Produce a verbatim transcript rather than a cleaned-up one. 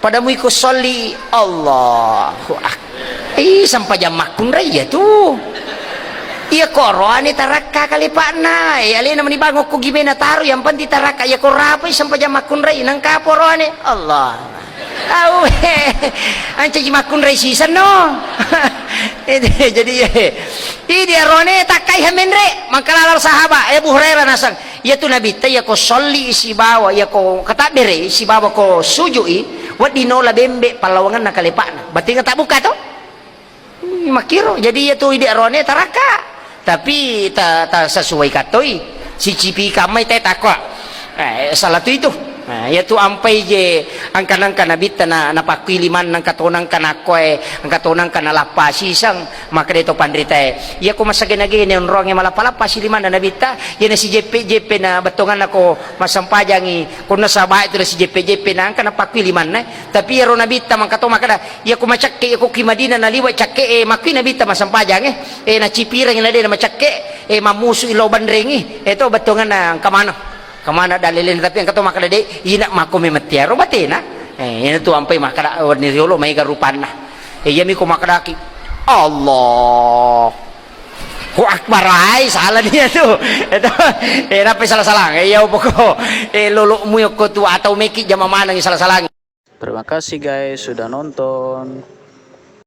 Pada mui ko solli, Allahu Ak-, ih, sempajang makkunrai iya tu. Iya ko oroane tarakka kalepa'na. Eh, alena meni bang okko gimena taro, yang penting tarakka. Iya ko rapai sempajang makkunrai, nangka poroane, Allah. Au, eh, ancaji makkunrai sisenno. Jadi, eh, idi arone takkai hamenre, mangkalala sahaba, eh, Abu Hurairah nasang. Iyatu Nabitta, iyako solli sibawa, iyako katabbere sibawa ko sujui, wedding nola bembe pallawangenna kalepa'na. Berarti engka tabbuka to? Hmm, makkiro. Jadi iyatu idi arone tarakka. Tapi ta, ta sesuai katoi. Sicipi kammai te takwa. Eh, salah tu itu. Nah, iyatu ampai je angka-angka Nabitta na, napakkui limanna, angka tonangka nakkoe, angka tonangka nalappa siseng. Makkeda to panritae, iyako masagena-gena onroangnge malappa-lappa si limanna Nabitta, iyana sijeppe-jeppe na bettonganna ko massempajangi, konna sahabae tu nasijeppe-jeppe na engka napakkui limanna. Tapi iyaro Nabitta mangka to makkeda, iyako macakke, iyako ki Madinah naliwa cakke e, makkui Nabitta massempajange, e, nacipirengi na de na macakke, e, mammusu i lao banrengi, e, to bettonganna engka maneng. Kemana dalilnya? Tapi engka to makkeda de, ina makko memettiaro batena. E, ina tu ampai makkeda, warni riolo maega rupanna. E, iyami ko makkedaki, Allah. Ko akbar ai, salah dia tu. Itu, eh, napai salah-salang. Eh, iya, pokok, eh, lolo mu yokko tu atau meki jama maneng salah-salang. Terima kasih guys sudah nonton.